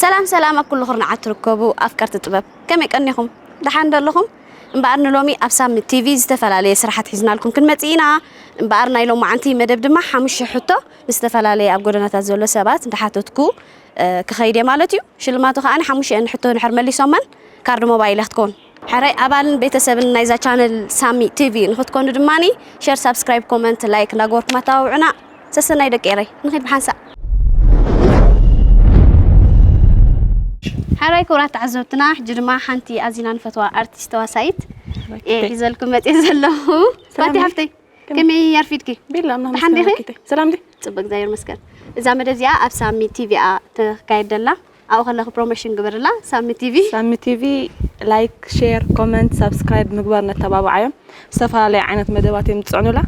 ሰላም ሰላም ኣብ ኩሉ ኩርናዓት ትርከቡ ኣፍቀርቲ ጥበብ፣ ከመይ ቀኒኹም? ደሓን ዶ ኣለኹም? እምበኣር ንሎሚ ኣብ ሳሚ ቲቪ ዝተፈላለየ ስራሓት ሒዝናልኩም ክንመጽእ ኢና። እምበኣር ናይ ሎማዓንቲ መደብ ድማ ሓሙሽተ ሕቶ ንዝተፈላለየ ኣብ ጎደናታት ዘሎ ሰባት እንዳሓተትኩ፣ እ፣ ክኸይድ እየ ማለት እዩ። ሽልማቱ ከኣ ሓሙሽተ ሕቶ እንድሕር መሊሶመን ካርድ ሞባይል እያ ክትከውን። ሕራይ ኣባልን ቤተሰብን ናይዛ ቻነል ሳሚ ቲቪ ንኽትኮኑ ድማኒ ሸር፣ ሳብስክራይብ፣ ኮመንት፣ ላይክ እንዳገበርኩም ኣተባብዑና። ሰሰናይ ደቂ ኤረይ፣ ንኺድ ብሓንሳእ። ሕራይ ክቡራት ተዓዘብትና፣ ሕጂ ድማ ሓንቲ ኣዚና ንፈትዋ ኣርቲስት ተዋሳኢት እየ ሒዘልኩም መፅየ ዘለኹ። ባቲ ሓፍተይ፣ ከመይ ኣርፊድኪ? ቤላ፣ ምናምን ደሓን ዲኺ? ሰላም ዲ? ጽቡቅ፣ እግዚኣብሔር ይመስገን። እዛ መደብ እዚኣ ኣብ ሳሚ ቲቪ እያ ትካየድ ዘላ። ኣብኡ ከለኺ ፕሮሞሽን ግበርላ፣ ሳሚ ቲቪ። ሳሚ ቲቪ ላይክ፣ ሼር፣ ኮመንት፣ ሳብስክራይብ ምግባር ነተባብዓዮም። ዝተፈላለዩ ዓይነት መደባት እዮም ዝጽዕኑላ።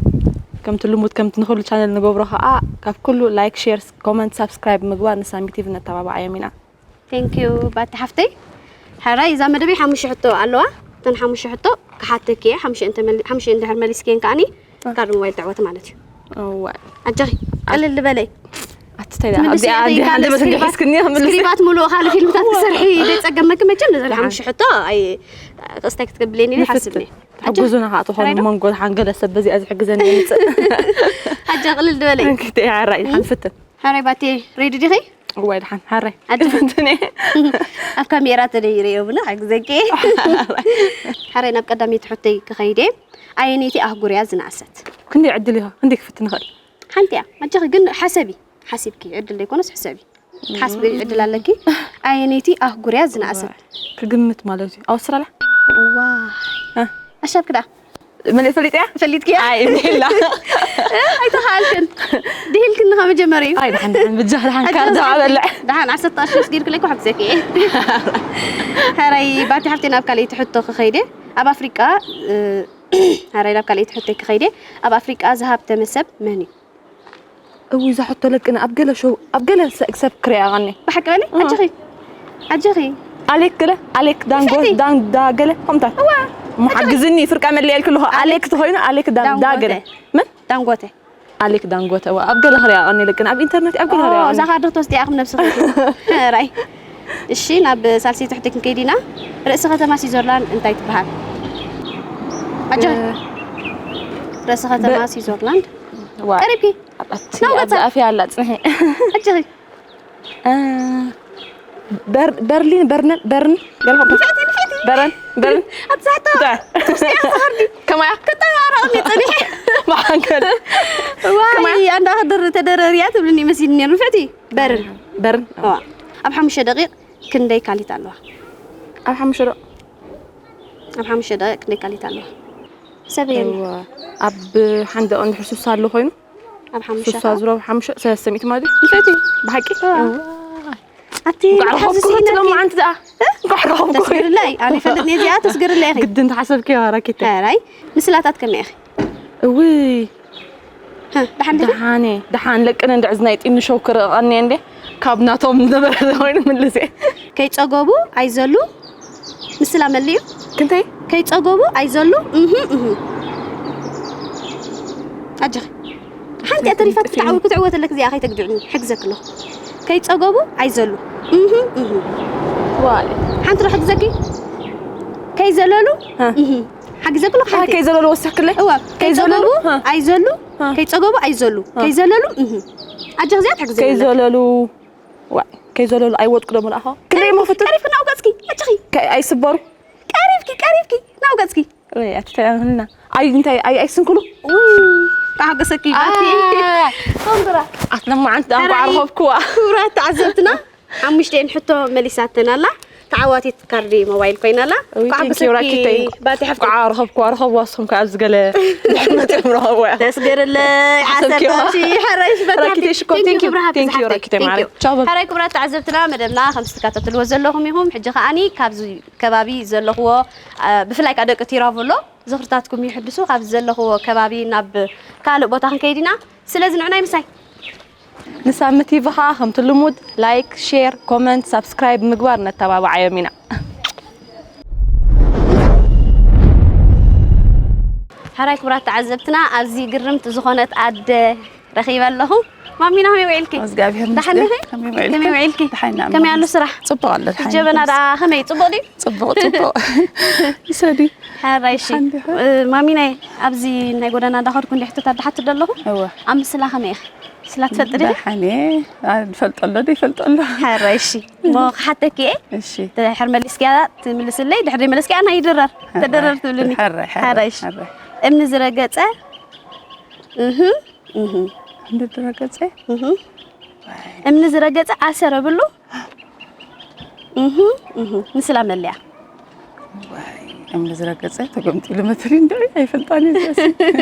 ከምቲ ልሙድ፣ ከምቲ ንኹሉ ቻነል ንገብሮ ኸኣ፣ ካብ ኩሉ ላይክ፣ ሼር፣ ኮመንት፣ ሳብስክራይብ ምግባር ንሳሚ ቲቪ ነተባብዓዮም ኢና። ቴንክ ዩ ባቲ ሓፍተይ። ሕራይ፣ እዛ መደበይ ሓሙሽተ ሕቶ ኣለዋ። እተን ሓሙሽተ ሕቶ ክሓተኪ እየ። ሓሙሽተ እንተ መሊ-፣ ሓሙሽተ እንድሕር መሊስክየን ከኣኒ፣ እ። ካርድ ሞባይል ትዕወቲ ማለት እዩ። እዋይ። ኣጆኺ፣ ቀልል ዝበለ እዩ። ኣቲ እንታይ ደኣ፣ ትምልሲ ኣብዚኣ እያ እንዲኣ ከይካለ ሃንደበት ስክሪባት፣ ገሒስክኒ ክምልስ። ስክሪባት ሙሉእ ካልእ ፊልምታት ክሰርሒ ዘይጸገመኪ መቸም፣ ነዘን ደሓን። ሓሙሽተ ሕቶ ኣይ-፣ ክስታይ ክትገብልየኒ ኢለ ይሓስብ ንፍትን። እየ። ኣጆኺ። ሕጉዙና ከዓ ትኾኑ ሕራይ ዶ? መንጎ ደሓን ገለ ሰብ በዚኣ ዝሕግዘኒ ይምጽእ። ኣጆኺ፣ ቅልል ዝበለ እዩ። እንክቲ፣ ሕራይ፣ እም? ሓንፍትን። ሕራይ ባቴ፣ ሬዲ ዲኺ? እዋይ፣ ደሓን፣ ሕራይ። ኣጆኺ። ፍትን እየ። ኣብ ካሜራ ተደይረ እየ እውን ሓግዘኪ። ሕራይ፣ ናብ ቀዳመይቲ ሕቶይ ክኸይድ እየ። ኣየነይቲ ኣህጉር እያ ዝነኣሰት? ክንደይ ዕድል ኢኻ? ክንደይ ክፍትን ይኽእል? ሓንቲ እያ። ኣጆኺ ግን ሓሰቢ። ሓሲብኪ፣ ዕድል ዘይኮነስ ሕሰቢ። ትሓስቢ ዕድል ኣለኪ። ኣየነይቲ ኣህጉር እያ ዝነኣሰት? ክግምት ማለት እዩ። ኣውስትራልያ? ዋይ። እ። ኣሻብክ ደኣ? መሊእ ፈሊጥያ? ፈሊጥክያ? ኣይ፣ ሜላ። እ፣ ኣይተኻኣልክን። ድሂልክኒ ካብ መጀመርዩ። ኣይ፣ ደሓን፣ ደሓን፣ ብጃ፣ ደሓን፣ ኣጆኺ ካርዳ በልዕ። ደሓን፣ ዓሰርተ ቅርሺ ወስዲልክለይ እኮ ሓግዘኪ እየ። ሕራይ፣ ባቲ ሓፍተይ ናብ ካልኣይቲ ሕቶ ክኸይደ። ኣብ ኣፍሪቃ፣ እ፣ ሕራይ፣ ናብ ካልኣይቲ ሕቶ ክኸይደ። ኣብ ኣፍሪቃ ዝሃብተመ ሰብ መን እዩ? እው፣ እዛ ሕቶ ለቅነ ኣብ ገለ ሾው፣ ኣብ ገለ ሰ-፣ ሰብ ክሪኣ ቀኒ። ብሓቂ በሊ? እ። ኣጆኺ። ኣጆኺ። ኣሌክ ገለ፣ ኣሌክ ዳንጎ-፣ ንፍዕቲ። ዳን-፣ ዳ ገለ፣ ከምታት። እዋ። እሞ ሓግዝኒ፣ ፍርቃ መለያ ኢልክልኹ። ኣሌክ። ኣሌክ ተኾይኑ፣ ኣሌክ ዳን-፣ ዳ ዳንጎተ። ገለ። መን? ዳንጎተ። ኣሌክ ዳንጎተ፣ እዋ። ኣብ ገለ ክሪኣ ቀኒ ለቅነ፣ ኣብ ኢንተርኔት ኣብ ገለ ክሪኣ ኦ፣ ቀኒ። እዛ ካርዲ ክትወስዲ ኢኹም ነብስኹም። ሕራይ። እሺ፣ ናብ ሳልሰይቲ ሕቶ ክንከይድ ኢና። ርእሲ ከተማ ስዊዘርላንድ እንታይ ትበሃል? ኣጆኺ። እ፣ ርእሲ ከተማ በ-፣ ስዊዘርላንድ። ዋ። ቀሪብኪ። ኣብቲ ናው ገጻ። ኣብዚ ኣፍያ ኣላ፣ ጽንሒ። ኣጆኺ። እ፣ በር-፣ በርሊን፣ በርነን፣ በርን፣ ገለ ንፍዕቲ፣ ንፍዕቲ። በረን፣ በርን። ኣትሳሕቶ። እንታይ? ትስያ ትኸርዲ። ከማያ? ክጠራረቕ እየ ጸኒሐ። መዓንከል። ዋይ፣ ከማያ? ኣንዳ ክድር ተደረርያ ትብልኒ መሲልኒ ነይሩ። ንፍዕቲ። በርን። በርን? እዋ። ኣብ ሓሙሽተ ደቂቕ ክንደይ ካሊት ኣለዋ? ኣብ ሓሙሽተ ደቂቕ? ኣብ ሓሙሽተ ደቂቕ ክንደይ ካሊት ኣለዋ? ሰብ የለ። እዋ፣ ኣብ ሓንደ ቀንዲ ሕሱስ ኣሎ ኮይኑ? ኣብ ሓሙሽተ ሱሳ ከዓ? ዝሮ ኣብ ሓሙሽተ፣ ሰለስተ ሚእቲ ማለት እዩ? ንፍዕቲ። ብሓቂ? እዋ። እዋ። ኣቲ እንቋዕ ሓዚ ረኸብኩ ስኢነኪ። ትብሎም ዓንቲ ደኣ። እ? እንቋዕ ረኸብኩ። ተስግርለይ። ኣነ ይፈልጥ ነዚኣ ተስግርለይ ኢኺ። ግድን ተሓሰብኪ ራኬተ። ሕራይ። ምስላታት ከመይ ኢኺ? እውይ። ሀ፣ ደሓን ዲኺ? ደሓን እየ። ደሓን ለቅነ እንድዕዝ ናይ ጢኒ ሾው ክርቐኒ እንዴ? ካብ ናቶም ዝነበረ ኮይኑ ምልስ እየ። ከይጸገቡ ኣይዘሉ። ምስላ መሊኡ። ክንተይ? ከይጸገቡ ኣይዘሉ። እህ፣ እህ። ኣጆኺ። ሓንቲ እያ ተሪፋት ክትዓው-፣ ክትዕወተለክ እዚኣ ከይተግድዕኒ። ሕግዘክ ኣለኹ። ከይጸገቡ ኣይዘሉ። እህ፣ እህ። ዋይ። ሓንቲ ዶ ሕግዘኪ? ከይዘለሉ። ሀ። እህ። ሓግዘክ ኣለኹ አ፣ ሓንቲ። ከይዘለሉ ወሰክለይ? እዋ። ከይዘለሉ? ከይጸገቡ ሀ። ኣይዘሉ። ሀ። ከይጸገቡ ኣይዘሉ። ሀ። ከይዘለሉ። እህ። ኣጆኺ እዚኣ ትሕግዘኒ ኣለኪ። ከይዘለሉ። ዋ፣ ከይዘለሉ ኣይወጥቁ ዶ መላእኻ? ክንደይ ቀሪብኪ፣ መፍትን? ቀሪብኪ ናው ገጽኪ፣ ኣጆኺ። ከ-፣ ኣይስበሩ? ቀሪብኪ፣ ቀሪብኪ ናው ገጽኪ። ወይ፣ ኣቲ ተያምልና። ኣይ፣ እንታይ፣ ኣይ፣ ኣይስንክሉ? ውይ፣ ተሓገሰኪ፣ ባቲ። አ፣ ኮንግራ። ኣትለማዓንቲ ዳንጓ ኣራይ፣ ዓርኸብክዋ። ክቡራት ተዓዘብትና፣ ሓሙሽተን ሕቶ መሊሳተን ኣላ። ተዓዋቲት ካርዲ ሞባይል ኮይና ኣላ። እውይ፣ እንኳዕ thank you፣ ብሰኪ ራኪተይ። ባቲ ሓፍቲ። እንኳዕ ረኸብክዋ፣ ረኸብዋ፣ ንስኹም ከ ኣብዚ ገለ ድሕነት እዮም ረኸብዋ። ተስገርለይ፣ ሓሰብኪዋ። ዓሰርተ ሺሕ፣ ሕራይ፣ ሽበካ ራኪተይ፣ ሽኮር፣ thank you፣ thank you፣ ክብሪ ሓፍቲ thank you፣ ዝሓፍተይ። ራኪተይ Thank you። ማረይ። ቻው፣ በቃ። ሕራይ ክቡራት ተዓዘብትና፣ መደብና ከም ዝትከታተልዎ ዘለኹም ኢኹም። ሕጂ ከኣኒ ካብዚ ከባቢ ዘለኽዎ፣ አ፣ ብፍላይ ከኣ ደቂ ቲራቮሎ ዝኽርታትኩም ይሕድሱ። ካብዚ ዘለኽዎ ከባቢ ናብ ካልእ ቦታ ክንከይድ ኢና። ስለዚ ንዑናይ ምሳይ። ንሳሚ ቲቪ ኸኣ ከምቲ ልሙድ ላይክ፣ ሼር፣ ኮመንት፣ ሳብስክራይብ ምግባር ነተባብዓዮም ኢና። ሕራይ ክቡራት ተዓዘብትና፣ ኣብዚ ግርምቲ ዝኾነት ኣደ ረኺበ ኣለኹ። ማሚና ከመይ ውዒልኪ? እግዚኣብሔር ደሓን ይመስገን። ዲኺ? ከመይ ውዒልኪ? ከመይ ውዒልኪ? ደሓን ኢና፣ ከመይ ኣሎ ኣምላኽ ስራሕ? ጽቡቕ ኣሎ፣ ደሓን ጀበና ይመስገን። ደኣ ከመይ ጽቡቕ ድዩ? ጽቡቕ፣ ጽቡቕ። ይሰዲ። ሕራይ እሺ። ደሓን ዲኻ? እ፣ ማሚናይ፣ ኣብዚ ናይ ጎደና እንዳኸድኩ እንዲሕ ሕቶታት ደሓትት ደለኹ። እወ። ኣብ ምስላ ከመይ ኢኺ? ምስላ ትፈልጢ ዲኺ? ደሓን እየ። ኣ፣ ዝፈልጦ ኣሎ ዶ ይፈልጦ ኣሎ? ሕራይ እሺ። እሞ ክሓተኪ እየ። እሺ። ድሕር መሊስኪያ ትምልስለይ፣ ድሕር መለስኪያ ኣና ይድረር። ሕራይ። ተደረር ትብልኒ። ሕራይ፣ ሕራይ፣ ሕራይ እሺ። ሕራይ። እምኒ ዝረገጸ፣ እህ፣ እህ። እምኒ ዝረገጸ? እህ። ዋይ። እምኒ ዝረገጸ ኣሰር ብሉ። እህ፣ እህ። ምስላ መለያ። ዋይ፣ እምኒ ዝረገጸ ተገምጢሉ መተሪ እንድዒ ኣይፈልጣን እዩ ዘሲ።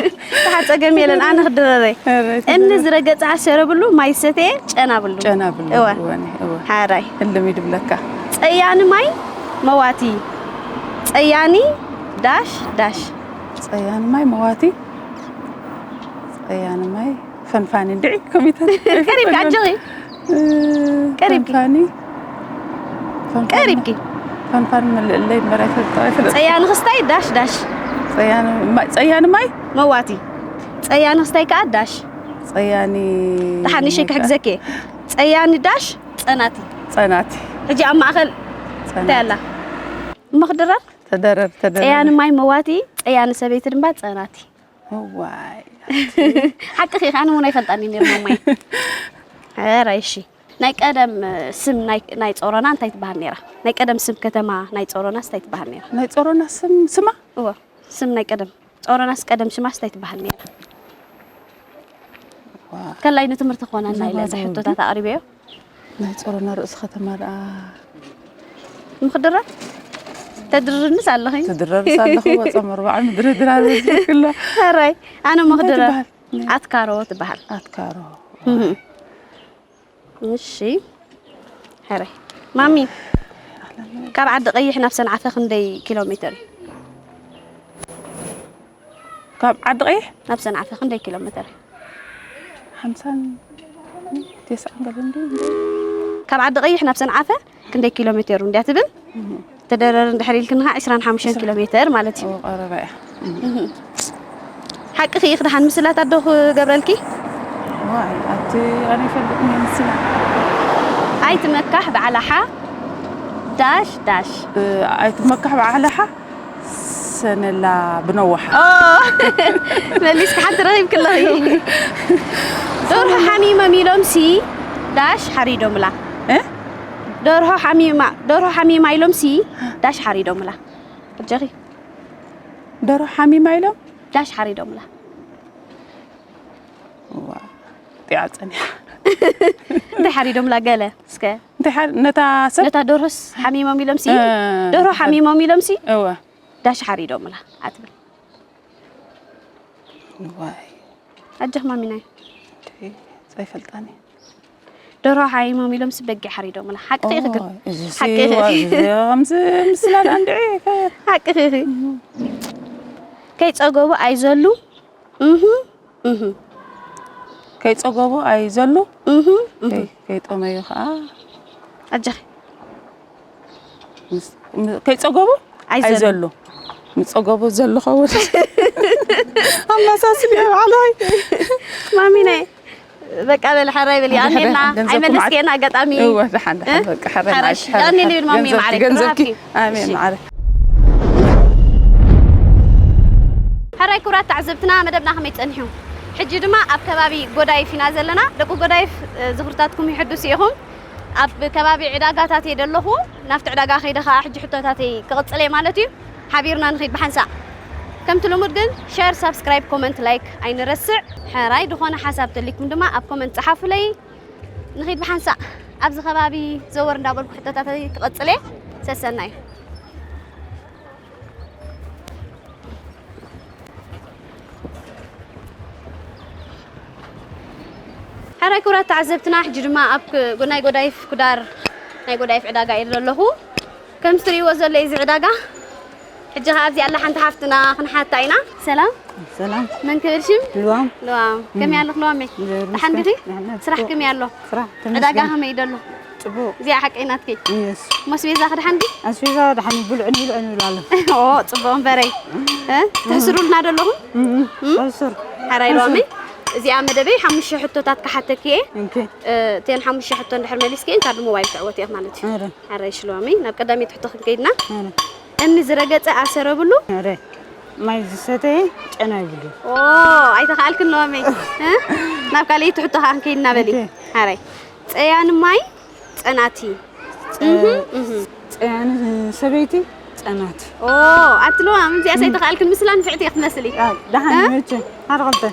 ደሓር ጸገም የለን፣ ኣነ ክድረረይ። ኧረ፣ እምኒ ተደረር። ዝረገጸ ኣሰር ብሉ፣ ማይ ሰተየ፣ ጨና ብሉ። ጨና ብሉ፣ እወ። እወ፣ እወ። ሓራይ። እልም ይድብለካ። ጸያኒ ማይ መዋቲ። ጸያኒ ዳሽ ዳሽ። ጸያኒ ማይ መዋቲ። ጸያኒ ማይ ፈንፋኒ እንድዒ ኮሚተር። ቀሪብካ፣ ኣጆኺ። እ፣ ቀሪብኪ። ፈንፋኒ። ፈንፋኒ። ቀሪብኪ። ፈንፋኒ መልእለይ እምበር ኣይፈልጦ፣ ኣይፈልጦ። ጸያኒ ክስታይ ዳሽ ዳሽ። ጸያኒ ማይ፣ ጸያኒ ማይ? መዋቲ። ጸያኒ ክስታይ ከኣ ዳሽ። ጸያኒ ደሓን ንሸይ ክሕግዘኪ። ጸያኒ ዳሽ ጸናቲ። ጸናቲ። ሕጂ ኣብ ማእከል ጸናቲ። እንታይ ኣላ? እሞ ክድረር? ተደረር፣ ተደረር። ጸያኒ ማይ መዋቲ፣ ጸያኒ ሰበይቲ ድማ ጸናቲ። እዋይ። ሓቅኺ ኢኺ፣ ኣነ እውን ኣይፈልጣን እየ ነይረ ማማይ። ኧረ እሺ። ናይ ቀደም ስም ናይ፣ ናይ ጾሮና እንታይ ትበሃል ነይራ? ናይ ቀደም ስም ከተማ ናይ ጾሮናስ እንታይ ትበሃል ነይራ? ናይ ጾሮና ስም፣ ስማ? እወ፣ ስም ናይ ቀደም። ጾሮናስ ቀደም ሽማስ እንታይ ትበሃል ነይራ? ዋ። ከላይ ንትምህርቲ ክኾነና ኢለ እዚ ሕቶታት ኣቕሪበዮ። ናይ ጾሮና ርእሲ ከተማ ደኣ ምኽድራ? ተድርርንስ ኣለኺ? ትድረርስ ኣለኹ፣ ወጸ መርባዕ ምድሪ ድራር ዝክሎ። ሕራይ፣ ኣነ እንታይ ምኽድራ። ትበሃል? ኣትካሮ ትበሃል። ኣትካሮ። እህ። እሺ። ሕራይ። ማሚ፣ ካብ ዓዲ ቀይሕ ናብ ሰንዓፈ ክንደይ ኪሎ ሜትር እዩ? ካብ ዓዲ ቀይሕ? ናብ ሰንዓፈ ክንደይ ኪሎ ሜትር? ሓምሳን ተስዓን ገለ እንድዩ። ካብ ዓዲ ቀይሕ ናብ ሰንዓፈ ክንደይ ኪሎ ሜትር እንድያ ትብል? እህ። ተደረር እንድሕር ኢልክኒ ከዓ ዕስራን ሓሙሽተን ኪሎ ሜትር ማለት እዩ። ኦ፣ ቀረባ እያ። እህ። ሓቅኺ ኢኺ ደሓን ምስላት ኣዶ ክገብረልኪ? ዋይ፣ ኣቲ ኣነ ይፈልጥኒ ምስላ። ኣይትመካሕ በዓላሓ ዳሽ ዳሽ። እ፣ ኣይትመካሕ በዓላሓ ሰነላ ብነዋሓ። ኦ፣ መሊስኪ ሓንቲ ረኺብኪ ኣለኺ። ደርሆ ሓሚሞም ኢሎምሲ ዳሽ ሓሪዶምላ። እ? ደርሆ ሓሚማ፣ ደርሆ ሓሚማ ኢሎምሲ ዳሽ ሓሪዶምላ። ኣጆኺ። ደርሆ ሓሚማ ኢሎም? ዳሽ ሓሪዶምላ። ዋ፣ ጢዓ ጸኒሓ። እንታይ ሓሪዶምላ ገለ እስከ? እንታይ ሓር-፣ ነታ ሰብ? ነታ ደርሆስ ሓሚሞም ኢሎምሲ? እ፣ ደርሆ ሓሚሞም ኢሎምሲ? እወ። ዳሽ ሓሪዶምላ ኣትብል። ዋይ። ኣጆኽ ማሚናይ። እንዴ፣ ዘይፈልጣኒ። ደርሆ ሓሚሞም ኢሎምሲ በጊዕ ሓሪዶምላ። ሓቂ ኢኺ ግን። ኦ፣ እዚሲ ሓቂ ኢኺ። ዋ፣ እዚ ከምዚ ምስላ ደኣ እንድዒ ከ- ሓቂ ኢኺ። እህ። ከይጸገቡ ኣይዘሉ። እህ፣ እህ። ከይጸገቡ ኣይዘሉ። እህ፣ እህ። ከይ-፣ ከይጠመዩ ኸኣ። ኣጆኺ። ምስ-፣ ም-፣ ከይጸገቡ ኣይዘሉ። ኣይዘሉ። ምጸገቡ ዘሉ ኸውን። ኣመሳስል እየ ባዕለይ። ማሚናይ፣ በቃ በል፣ ሕራይ በል። ሓደ፣ ሓደ፣ ኣሜና፣ ገንዘብኩም ኣይመለስክየን ዓድ-፣ ኣጋጣሚ። እወ፣ ደሓን፣ ደሓን፣ እ? በቃ፣ ሕራይ ሕራይ፣ ማለት፣ ሕራይ፣ ሕራይ፣ ኣሜን፣ ኣሜን፣ ማሚ፣ ገንዘብኪ፣ ማዕረ፣ ክብሪ ሃብኪ። ኣሜን፣ እሺ። ማዕረ። ሕራይ ክቡራት ተዓዘብትና፣ መደብና ከመይ ጸኒሑ? ሕጂ ድማ ኣብ ከባቢ ጎዳይፍ ኢና ዘለና። ደቂ ጎዳይፍ፣ እ፣ ዝኽርታትኩም ይሕድሱ ኢኹም። ኣብ ከባቢ ዕዳጋታት እየ ደለኹ። ናብቲ ዕዳጋ ከይደ ኸዓ ሕጂ ሕቶታተይ ክቕጽል እየ ማለት እዩ። ሓቢርና ንኺድ ብሓንሳእ። ከምቲ ልሙድ ግን ሸር፣ ሳብስክራይብ፣ ኮመንት፣ ላይክ ኣይንረስዕ። ሕራይ ዝኾነ ሓሳብ ተሊኩም ድማ ኣብ ኮመንት ጸሓፉለይ። ንኺድ ብሓንሳእ። ኣብዚ ከባቢ ዘወር እንዳበልኩ ሕቶታተይ ክቕጽል እየ። ሰሰናዩ። ሕራይ ክቡራት ተዓዘብትና፣ ሕጂ ድማ ኣብ ክ-፣ ጎ-፣ ናይ ጎዳይፍ ኩዳር፣ ናይ ጎዳይፍ ዕዳጋ እየ ዘለኹ። ከም እትርእይዎ ዘሎ እዚ ዕዳጋ፣ ሕጂ ኸኣ ኣብዚ ኣላ ሓንቲ ሓፍትና ክንሓታ ኢና። ሰላም። ሰላም። መን ክብል ሽም? ልዋም። ልዋም። ከመይ እም። ኣለኽ ልዋመይ? እግዚኣብሔር ደሓን ዲኺ? ይመስገን። ደሓን። ስራሕ ጽቡቕ። ከመይ ኣሎ? ስራሕ ዕዳጋ ተመስገን። ከመይ እዩ ደሎ? ጽቡቕ። እዚኣ ሓቀይ ናትኪ? የስ። መስቤዛ ክድሓን ድዩ? ኣስቤዛ ድሓን እዩ፣ ብልዑ ንብልዑ ንብል ኣሎ። ኦ፣ ጽቡቕ እምበረይ። እ? ትሕስሩልና ዶ ኣለኹም? እም፣ እም። እም? ሕሱር። ሓራይ ሕሱር። ሎሚ? እዚኣ መደበይ ሓሙሽተ ሕቶታት ክሓተኪ እየ። ኦኬ። እ፣ እተን ሓሙሽተ ሕቶ እንድሕር መሊስኪ እየን ካርድ ሞባይል ትዕወቲ ኢኺ ማለት እዩ። ኣረ። ኣረ ሽሎሚ፣ ናብ ቀዳመይቲ ሕቶ ክንከይድና። ኣረ። እምኒ ዝረገጸ ኣሰር የብሉ። ኣረ። ማይ ዝሰተየ ጨና ይብሉ። ኦ፣ ኣይተኻእልክን ሎሚ። እ? ናብ ካልኣይቲ ሕቶ ከዓ ክንከይድና በሊ። ኦኬ። ኣረ። ጸያኒ ማይ ጸናቲ። ጸ-፣ እህ፣ እህ። ጸያኒ ሰበይቲ ጸናት። ኦ፣ ኣቲ ለዋም እዚኣ ሰይተኻልክን ምስላ ንፍዕቲ እያ ክትመስሊ። ኣ፣ ደሓን እ? መቸ፣ ሓደ ክልተ።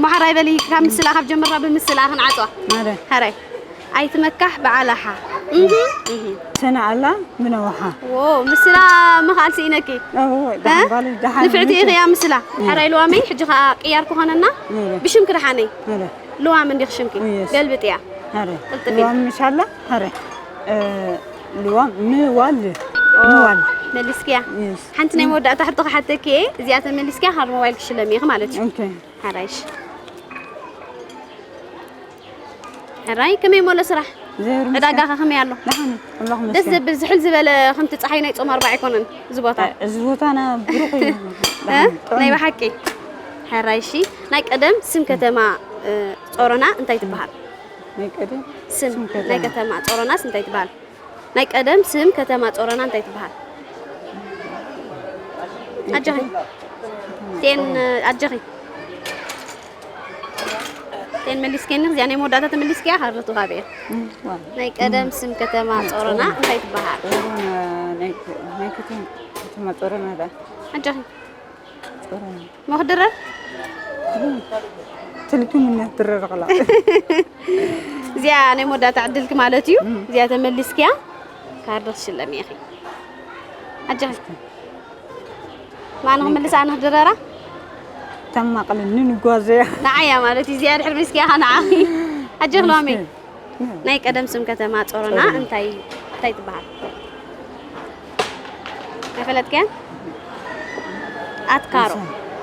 ማሕራይ በሊ፣ ካብ ምስላ፣ ካብ ጀመርና ብምስላ ክንዓጽዋ። ማለ። ሃራይ። ኣይትመካሕ ብዓላሓ። እህ፣ እህ። ሰና ኣላ ምነዋሓ። ዎ፣ ምስላ ምኻል ስኢነኪ። ኦ፣ እ? ደሓን ባል፣ ደሓን ንፍዕቲ መቸ። ኢኺ እያ ምስላ። እ። ሓራይ ለዋመይ፣ ሕጂ ኸኣ ቅያር ክኾነና፣ እ። ብሽምኪ ደሓነይ። እ። ልዋም እንዲኽ ሽምኪ? ኦ፣ የስ። ገልብጥያ። ሃረ። ቅልጥፊ። ልዋም ምሻላ? ሃረ። እ፣ ልዋም ምዋል። ኦ፣ ምዋል። መሊስክያ። የስ። ሓንቲ ናይ መወዳእታ ሕቶ ክሓተኪ እየ። እዚኣ ተመሊስክያ፣ ካብ ሞባይል ክሽለም ኢኺ ማለት እዩ። ኦኬ። ሃራይሽ። ሃራይ፣ ከመይ ሞሎ ስራሕ? ዘር ምስጋና። ዕዳጋ ከ ከመይ ኣሎ? ደሓን፣ ኣምላኽ ደስ መስገን። ዘብል፣ ዝሕል ዝበለ፣ ከምቲ ጸሓይ ናይ ጾም ኣርባዓ ኣይኮነን እዚ ቦታ። እ፣ እዚ ቦታና ብሩኽ እዩ። እ? ደሓን፣ ጥዑም። ናይ ብሓቂ። ሃራይሺ፣ ናይ ቀደም ስም ከተማ፣ እ፣ ጾሮና እንታይ ትበሃል? ናይ ቀደም ስም ስም ከተማ። ናይ ከተማ ጾሮናስ እንታይ ትበሃል? ናይ ቀደም ስም ከተማ ጾሮና እንታይ ትበሃል? ኣጆኺ። ቴን፣ ኣጆኺ። ቴን መሊስኬኒ፣ እዚኣ ናይ መወዳእታ ተመሊስኪያ፣ ካርድ ትውሃብ እያ። እም፣ ዋ። ናይ ቀደም ስም ከተማ ጾሮና እንታይ ትበሃል? ጾሮና፣ ናይ፣ ናይ ከተማ፣ ከተማ ጾሮና ዳ። ኣጆኺ። ጾሮና። መኽድረር? ትልኪ ምነት ትረረቕላ። እዚኣ ናይ መወዳእታ ዕድልኪ ማለት እዩ። እም። እዚኣ ተመሊስክያ፣ ካርድ ክትሽለሚ ኢኺ። ኣጆኺ። ማን ክምልስ ኣነ ክድረራ? ተማቕልኒ ንጓዘያ። ንዓያ ማለት እዩ። እዚኣ ድሕር ምስኪያ ንዓኺ። ኣጆኺ ሎሚ። ምስኪን። ናይ ቀደም ስም ከተማ ጾሮና ጾሮና። እንታይ፣ እንታይ ትበሃል? ኣይፈለጥክያን? ኣትካሮ።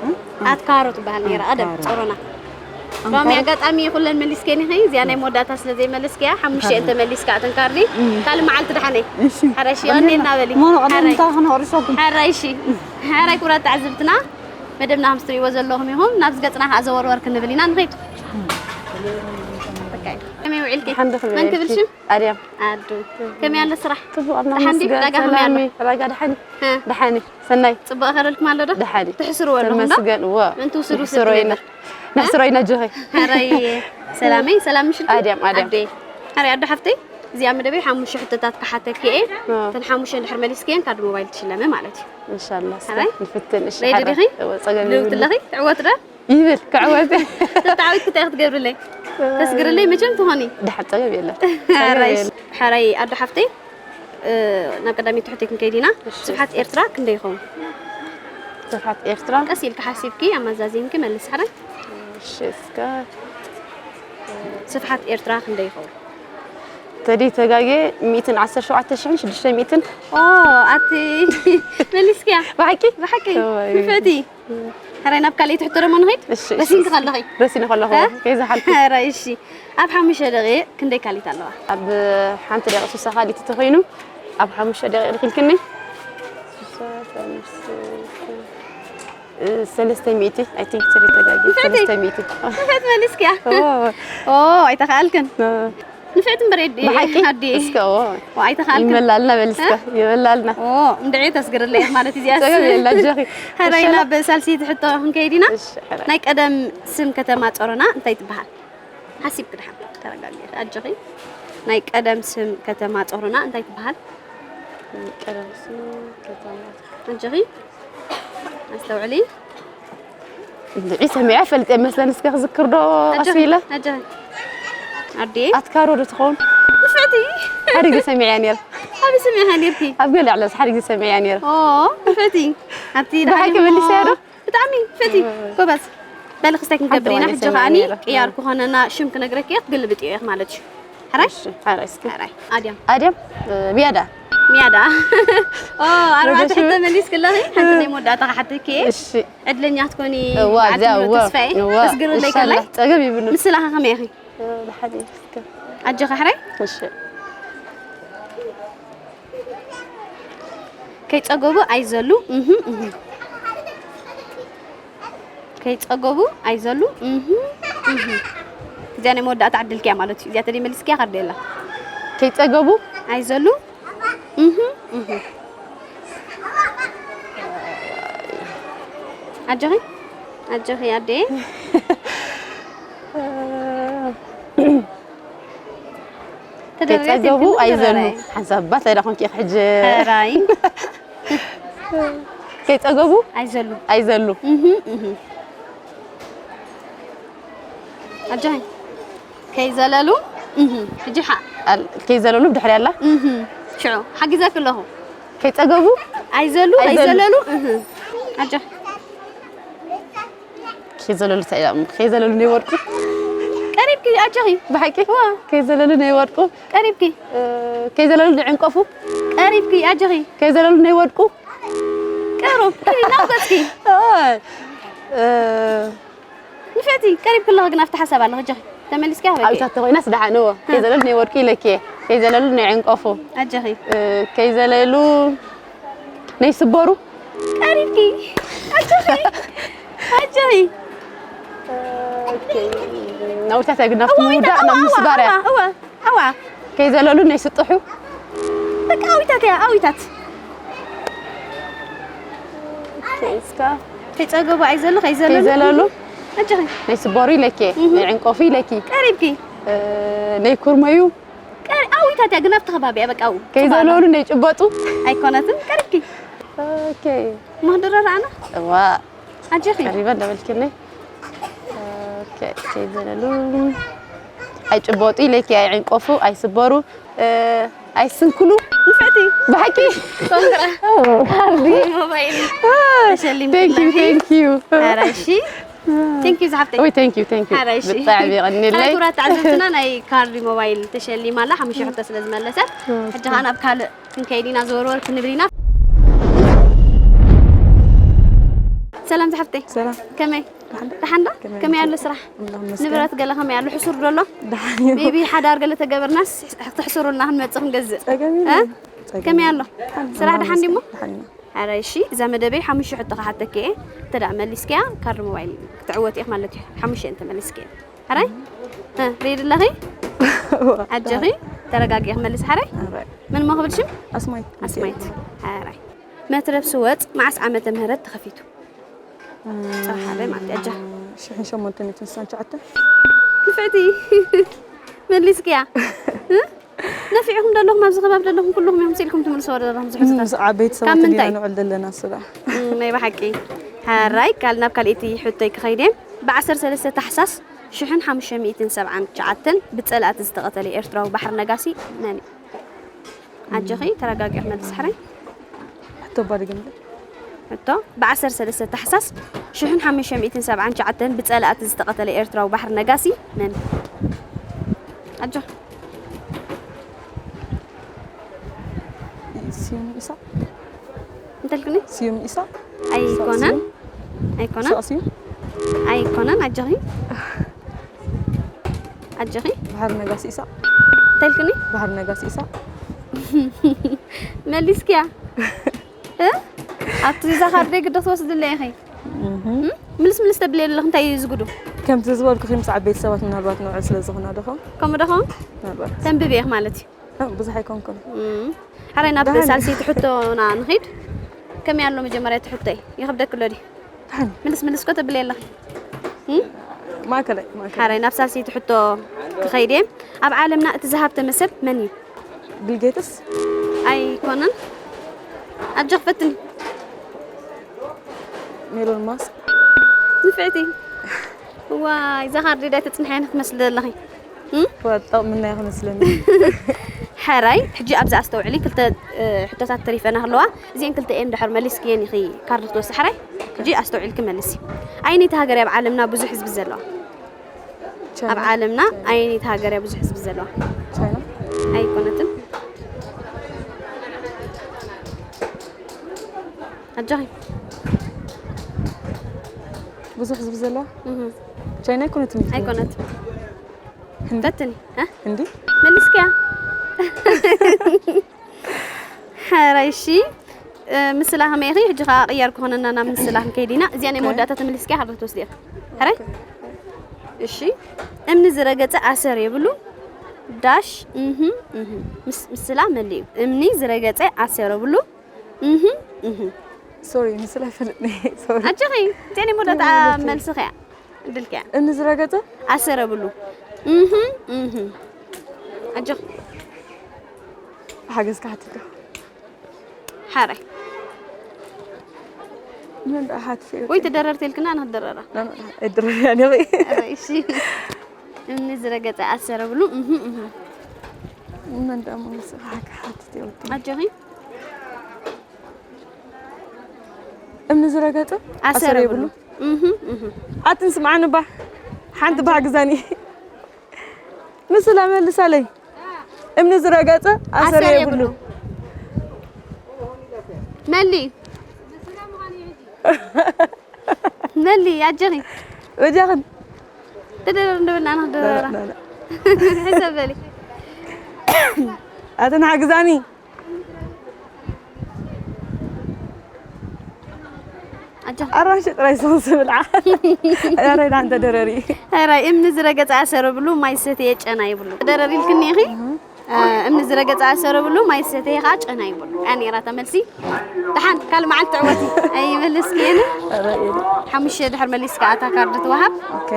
እም? ኣትካሮ ትበሃል ነይራ ቀደም ኣትካሮ። ጾሮና። ኣንካሮ? ሎሚ ኣጋጣሚ ኩለን መሊስከን ኢኺ። እዚኣ ናይ መወዳእታ ስለ ዘይመለስክያ፣ ሓሙሽተ ኣንካሮ። እንተ መሊስካ እተን ካርዲ፣ እም። ካልእ መዓልቲ ደሓነይ። እሺ። ሓራይ እሺ፣ ቀኒልና በሊ። ሞኖ ቀደም ሓራይ። እንታይ ክነቕርሰኩም? ሓራይ እሺ። ሓራይ ክቡራት ተዓዘብትና፣ መደብና ከም እትርእይዎ ዘለኹም ኢኹም። ናብዚ ገጽና ከኣ ዘወርወር ክንብል ኢና ንኸይድ። ከመይ ውዒልኪ? ሓንዲ ክብል መን ክብል ኢልኪ? ሽም? ኣድያም። ኣዱ። ከመይ ኣሎ ስራሕ? ጽቡቕ፣ ኣምላኽ ደሓን ድዩ? ይመስገን። ዕዳጋ ከመይ ሰላም ኣሎ? እዩ። ዕዳጋ ደሓን እዩ። እ። ደሓን እዩ። ሰናይ። ጽቡቕ ከረልኩም ኣሎ ዶ? ደሓን እዩ። ትሕስርዎ ኣለኹም ዶ? ተመስገን፣ እወ። ምእንቲ ውስድ ውስድ ነሕስሮ ኢና። ነበር። ነሕስሮ ኢና፣ ኣጆኺ። ሕራይ ሰላመይ፣ ሰላም ምሽልኪ? ኣድያም፣ ኣድያም። ኣደይ። ሕራይ ኣዱ ሓፍተይ፣ እዚኣ መደበይ ሓሙሽተ ሕቶታት ክሓተኪ እየ። እ። እተን ሓሙሽተ እንድሕር መሊስክየን ካርድ ሞባይል ትሽለሚ ማለት እዩ። ኢንሻላህ፣ እስከ ሕራይ? ንፍትን። እሺ፣ ሬዲ ሕራይ። ዲኺ? እወ፣ ጸገም ድልውቲ የብሉን። ኣለኺ? ትዕወቲ ዶ? ይብል፣ ክዕወት። ተተዓዊትኪ እንታይ ክትገብርለይ? ተስግርለይ መቸም ትኾኒ። ደሓን ጸገም የለን። ጸገም ሓራይ፣ የለን። ሓራይ ኣዶ ሓፍተይ፣ እ፣ ናብ ቀዳመይቲ ሕቶይ ክንከይድ ኢና። እሺ። ስፍሓት ኤርትራ ክንደይ ይኸውን? ስፍሓት ኤርትራ? ቀስ ኢልኪ ሓሲብኪ፣ ኣመዛዚንኪ መልስ ሓራይ። እሺ፣ እስከ ስፍሓት ኤርትራ ክንደይ ይኸውን? ተዲ ተጋጌ ሚእትን ዓሰርተ ሸውዓተ ሽሕን ሽዱሽተ ሚእትን። ኦ፣ ኣቲ መሊስክያ። ብሓቂ? ብሓቂ። እወ፣ እየ። ንፍዕቲ። ሕራይ ናብ ካልኣይቲ ሕቶ ደሞ ንኸይድ? እሺ፣ እሺ፣ ረሲንኪ እሺ። ከለኺ። ረሲነ ከለኹ፣ እ? ከይዝሓልኩ። ሕራይ፣ እሺ። ኣብ ሓሙሽተ ደቂቕ ክንደይ ካሊት ኣለዋ? ኣብ ሓንቲ ደቂቕ ስሳ ካሊት ተኾይኑ፣ ኣብ ሓሙሽተ ደቂቕ ኢልክኒ? ስሳ፣ ሓሙሽተ፣ እ፣ ሰለስተ ሚእቲ፣ I think፣ ስሪ ተጋጊ፣ ንፍዕቲ? ሰለስተ ሚእቲ። ንፍዕቲ መሊስክያ? ኦ። ኦ፣ ኣይተኻእልክን። ኦ። ንፍዕቲ እምበር የዲ-፣ ብሓቂ? ኣዲ። እስከ፣ ኦ። ኦ፣ ኣይተኻእልክን። ይመላልና በል እስከ፣ እ? ይመላልና። ኦ፣ እንድዒ ተስግርለይ ማለት እዚኣ ጸገም ስ-፣ የላ፣ ኣጆኺ። ሕራይ እሺ፣ ናብ ሳልሰይቲ ሕቶ ክንከይድ ኢና። እሺ፣ ሕራይ። ናይ ቀደም ስም ከተማ ጾሮና እንታይ ትበሃል? ሓሲብኪ ደሓን፣ ተረጋጊ። ኣጆኺ። ናይ ቀደም ስም ከተማ ጾሮና እንታይ ትበሃል? ናይ ቀደም ስም ከተማ ኣጆኺ። ኣስተውዕሊ። እንድዒ ሰሚዐ ፈልጠ መስለን እስከ ክዝክር ዶ ኣጆኺ፣ ቀስ ኢለ? ኣጆኺ። ኣዴ። ኣትካሮ ዶ ትኸውን? ንፍዕቲ። ሓደ ግዜ ሰሚዐያ ነይረ። ኣበይ ሰሚዕኻ ነይርኪ? ኣብ ገለ ዕለስ ሓደ ግዜ ሰሚዐያ ነይረ። ኦ፣ ንፍዕቲ። ኣብቲ ብሓቂ ደሓን መሊሰያ ዶ? እሞ ብጣዕሚ ንፍዕቲ። እም። ጎበዝ። በሊ ክስታይ ክንገብር ኢና። ባይተዋኒ ሕጂ ሰሚዐያ ከዓኒ ነይረ። ቅያር እም። ክኾነና ሽም ክነግረኪ እየ፣ ክግልብጥ እየ ማለት እዩ። ሕራይ? እሺ፣ ሕራይ እስኪ። ሕራይ። ኣድያም። ኣድያም፣ እ፣ ሚያዳ። ሚያዳ። ኦ፣ ኣርባዕተ ወደ ሽም። ሕቶ መሊስኪ ኣለኺ። ሓንቲ ናይ መወዳእታ ክሓተኪ እየ። እሺ። ዕድለኛ ክትኮኒ እዋ፣ ብዓዲ እዚኣ፣ ሙሉእ እዋ፣ ተስፋ እየ። እዋ። ተስግርለይ ኢንሻላህ፣ ከላይ። ጸገም ይብሉ። ምስላ ከ ከመይ ኢኺ? እ፣ ደሓን እየ እስከ። ኣጆኺ ሕራይ? እሺ። ከይጸገቡ ኣይዘሉ። እህ፣ እህ። ከይጸገቡ ኣይዘሉ። እህ። እዚኣ ናይ መወዳእታ ዕድልኪ እያ ማለት እዩ። እዚኣ ተደይ መሊስኪያ ካርዲ የላ። ከይጸገቡ ኣይዘሉ። እህ፣ እህ። ኣጆኺ፣ ኣጆኺ ኣዴ። ተደርብያ ከይጸገቡ ትብል ኣይዘሉ። ተራይ። ሓንሳብ ባት ኣይዳ ኮንኪ ኢኺ ሕጂ። ተራይ። ከይጸገቡ ኣይዘሉ። ኣይዘሉ። እህ፣ እህ። ኣጆኺ። ከይዘለሉ። እህ። ሕጂ ሓ- ኣል-፣ ከይዘለሉ ብድሕሪ ኣላ። እህ። ሽዑ ሓጊዛኪ ኣለኹ። ከይጸገቡ ኣይዘሉ፣ ኣይዘሉ። ኣይዘለሉ። እህ። ኣጆኺ። ከይዘለሉ እንታይ ኢላ እሞ? ከይዘለሉ ናይ ወርቁ። ቀሪብኪ ኣጆኺ። ብሓቂ? ዋ። ከይዘለሉ ናይ ወርቁ። ቀሪብኪ። እ፣ ከይዘለሉ ናይ ዕንቀፉ። ቀሪብኪ ኣጆኺ። ከይዘለሉ ናይ ወርቁ። ቀሩብ። ኪዲ ናውቀጽኪ። እ፣ እ፣ ንፍዕቲ፣ ቀሪብኪ ኣለኺ ግን ኣብቲ ሓሳብ ኣለኺ ኣጆኺ። ተመሊስኪ ኣበይ? ኣብታት ተኾይናስ ደሓን እዎ። እ። ከይዘለሉ ናይ ወርቂ ኢለኪ። ከይዘለሉ ናይ ዕንቀፉ። ኣጆኺ። እ፣ ከይዘለሉ ናይ ስበሩ። ቀሪብኪ። ኣጆኺ። ኣጆኺ። ኦኬ። ናውታት ኣይግናፍቲ እዋ፣ ምውዳእ እዋ፣ ናብ እዋ፣ ምስባር እያ። እዋ፣ እዋ፣ እዋ። ከይዘለሉ ናይ ስጥሑ። በቃ ኣዊታት እያ፣ ኣዊታት። ኦኬ፣ እስካ። ከይጸገቡ ኣይዘሉ፣ ከይዘለሉ። ከይዘለሉ። ኣጆኺ። ናይ ስበሩ ኢለኪ፣ እህ። ናይ ዕንቀፉ ኢለኪ። ቀሪብኪ። እ፣ ናይ ኩርመዩ። ቀሪ-፣ ኣዊታት እያ፣ ግን ኣብቲ ከባቢ እያ፣ በቃ ኣው። ከይዘለሉ ናይ ጭበጡ። ኣይኮነትን፣ ቀሪብኪ። ኦኬ። ማህደራ ረኣና? እዋ። ኣጆኺ። ቀሪበ እንዳበልክኒ። ኦኬ፣ ከይዘለሉ። ኣይጭበጡ ኢለኪ፣ ኣይዕንቀፉ፣ ኣይስበሩ፣ እ፣ ኣይስንክሉ። ንፍዕቲ። ብሓቂ? ኮንግራ። ኦ። ሃርዲ ሞባይል። አ፣ ተሸሊምኪ thank you፣ ኣለኺ። Thank you። ኧረ እሺ። Thank you ዝሓፍተይ። ወይ፣ thank you፣ thank you። ኧረ እሺ። ብጣዕሚ የቐንየለይ። ክቡራት ተዓዘብትና፣ ናይ ካርዲ ሞባይል ተሸሊማ ኣላ፣ ሓሙሽተ ሕቶ ስለ ዝመለሰት። ኦኬ። ሕጂ ኸኣ ናብ ካልእ ክንከይድ ኢና፣ ዘወርወር ክንብል ኢና። ሰላም ዝሓፍተይ። ሰላም። ከመይ? ደሓን ዶ? ደሓን ዶ? ከመይ ከመይ ኣሎ ስራሕ? ኣምላኽ ይመስገን። ንብረት ገለ ከመይ ኣሎ? ሕሱር ዶ ኣሎ? ደሓን እዩ። maybe ሓዳር ገለ ተገበርናስ ተሕሱሩልና ክንመጽእ ክንገዝእ። ጸገም እ? የለን። ጸገም ከመይ የለን። ኣሎ? ደሓን፣ ስራሕ ኣምላኽ ደሓን ድዩ እሞ? ይመስገን። ደሓን ኢና። ኣረ እሺ፣ እዛ መደበይ ሓሙሽተ ሕቶ ክሓተኪ እየ። እንተ ደኣ መሊስክያ ካርድ ሞባይል ክትዕወቲ ኢኺ ማለት እዩ። ሓሙሽተ እንተ መሊስክያ። ሓራይ? እ፣ ሪኢዲ ኣለኺ? ኣጆኺ፣ ተረጋጊ፣ ክመልስ ሓራይ? ኣረ። መን እሞ ክብል ሽም? ኣስማይት። ኣስማይት። ሓራይ። መትረብ ስወጥ መዓስ ዓመተ ምህረት ተኸፊቱ? እ፣ ጽባሕ ሓራይ ማለት እዩ። ኣጆኺ። ሽሕን ሸሞንተ ሚእትን ስሳን ትሽዓተን። ንፍዕቲ። መሊስክያ? እ? ነፊዕኹም ዘለኹም፣ ኣብዚ ከባቢ ዘለኹም ኩልኹም ኢኹም ስኢልኩም ትምልስዎ ዘለኹም፣ እዚ ሕቶታት። ምስ ዓበይቲ ሰባት ካብ ምንታይ? ኢና ንውዕል ዘለና ስጋ። እም፣ ናይ ብሓቂ። ሕራይ፣ ካል-፣ ናብ ካልኣይቲ ሕቶይ ክኸይድ እየ። ብዓሰርተ ሰለስተ ታሕሳስ ሽሕን ሓሙሽተ ሚእትን ሰብዓን ትሽዓተን ብጸላእቲ ዝተቐተለ ኤርትራዊ ባሕሪ ነጋሲ መን እዩ? ኣጆኺ፣ ተረጋጊ፣ መልስ ሕራይ። ሕቶ እባ ድገምለይ። ሕቶ፣ ብዓሰርተ ሰለስተ ታሕሳስ ሽሕን ሓሙሽተ ሚእትን ሰብዓን ትሽዓተን ብጸላእቲ ዝተቐተለ ኤርትራዊ ባሕሪ ነጋሲ መን? ኣጆኺ። ስዩም ኢሳቕ። እንታይ ኢልክኒ? ስዩም ኢሳቕ። ኣይኮነን። ኢሳቕ ስዩም። ኣይኮነን። ኢሳቕ ስዩም። ኣይኮነን፣ ኣጆኺ። ኣጆኺ። ባሕሪ ነጋሲ ኢሳቕ። እንታይ ኢልክኒ? ባሕሪ ነጋሲ ኢሳቕ። መሊስክያ? እ? ኣብቲ ቪዛ ካርደይ ግደ ክትወስድለይ ኢኺ። እህ። እም? ምልስ ምልስ ተብለይ ኣለኺ፣ እንታይ እዩ ዝጉዱ? ከምቲ ዝበልኩኺ ምስ ዓበይቲ ሰባት ምናልባት ንውዕል ስለ ዝኾና ዶ ኸውን? ከምኡ ዶ ኸውን? ምናልባት። ተንብቢ ኢኺ ማለት እዩ። እ፣ ብዙሕ ኣይኮንኩን። እም። ሓራይ ናብ ደሓን። ሳልሰይቲ ሕቶና ንኺድ። ከመይ ኣሎ መጀመርያ እቲ ሕቶይ? ይኸብደኪ ኣሎ ድዩ? ደሓን። ምልስ ምልስ እኮ ተብለይ ኣለኺ። እም? ማእከላይ፣ ማእከላይ። ሓራይ ናብ ሳልሰይቲ ሕቶ ክኸይድ እየ። ኣብ ዓለምና እቲ ዝሃብተመ ሰብ መን እዩ? ቢል ጌትስ? ኣይኮነን። ኣጆኺ ፈትኒ። ሜሎን ማስክ። ንፍዕቲ። ዋይ፣ እዛ ካርዲ ዳይ ተጽንሓያ ክትመስሊ ዘለኺ። እም? ዋጣ ምናያ ክመስለኒ። ሕራይ፣ ሕጂ ኣብዚ ኣስተውዕሊ፣ ክልተ፣ እ፣ ሕቶታት ተሪፈና ኣለዋ። እዚአን ክልተ እየን ድሕር መሊስክየን ኢኺ ካርዲ ክትወስዲ። ሕራይ፣ ሕጂ ኣስተውዒልኪ መልሲ። ኣየነይቲ ሃገር እያ ኣብ ዓለምና ብዙሕ ህዝቢ ዘለዋ? ቻይና። ኣብ ዓለምና ኣየነይቲ ሃገር እያ ብዙሕ ህዝቢ ዘለዋ? ቻይና። ኣይኮነትን። ኣጆኺ። ብዙሕ ህዝቢ ዘለዋ? እህ። ቻይና ኣይኮነትን። ኣይኮነትን። ህንዲ? ፈትኒ፣ እ? ህንዲ? መሊስክያ? ሕራይ፣ እሺ። እ፣ ምስላ ከመይ ኢኺ? ሕጂ ኸኣ ቅያር ክኾነና ናብ ምስላ ክንከይድ ኢና። እዚኣ ናይ መወዳእታ ተመሊስክያ፣ ካልኦት ትወስዲ ኢኺ። ሕራይ? ኦኬ። እሺ፣ እምኒ ዝረገጸ ኣሰር የብሉ። ዳሽ፣ እህ፣ እህ። ምስ-፣ ምስላ መሊኡ። እምኒ ዝረገጸ ኣሰር የብሉ። እህ፣ እህ። ሶሪ፣ ምስላ ይፈልጥኒ። ሶሪ። ኣጆኺ፣ እዚኣ ናይ መወዳእታ መልስኺ እያ። ዕድልኪ እያ። እምኒ ዝረገጸ? ኣሰር የብሉ። እህ፣ እህ። ኣጆኺ። ሓገዝ ክሓትት ዶ? ሓራይ። መን ደኣ ሓትት እዩ? ወይ ትደረርቲ ኢልክና ንኽትደረራ። ኖ፣ ኖ፣ ኣይድረር እያ፣ ዲኺ? ኣረ፣ እሺ። እምኒ ዝረገጸ ኣሰር የብሉ። እህ፣ እህ። መን ደኣ መንግስቲ ክሓ-፣ ክሓትት እዩ? ኣጆኺ። እምኒ ዝረገጸ ኣሰር ኣሰር የብሉ። የብሉ። እህ፣ እህ። ኣትን ስምዓኒ ባ። ሓንቲ ባ ግዛኒ። ምስላ መልሳለይ። እምኒ ዝረገጸ ኣሰር ኣሰር የብሉ። የብሉ። መሊ። መሊ፣ ኣጀኺ። በጃኽን። ትደረር እንደበልና ንኽደረራ። ላ፣ ላ፣ ላ። ሕሰብ በሊ። ኣትን ሓግዛኒ። ኣጆ። ኣራንሺ ጥራይ ሶስ ብልዓ። ኣረ፣ ዳንተ ደረሪ። ኣረ፣ እምኒ ዝረገጸ ኣሰር ብሉ፣ ማይ ዝሰተየ ጨና ይብሉ። ደረር ኢልክኒ ኢኺ? እህ። እ፣ እምኒ ዝረገጸ ኣሰር ብሉ፣ ማይ ዝሰተየ ኸዓ ጨና ይብሉ። ኣያ ነይራ እታ መልሲ። ደሓን፣ ካልእ መዓልቲ ትዕወቲ። ኣይመለስክየን። ኣረ፣ ኢሉ። ሓሙሽተ ድሕር መሊስካ እታ ካርድ ትወሃብ። ኦኬ።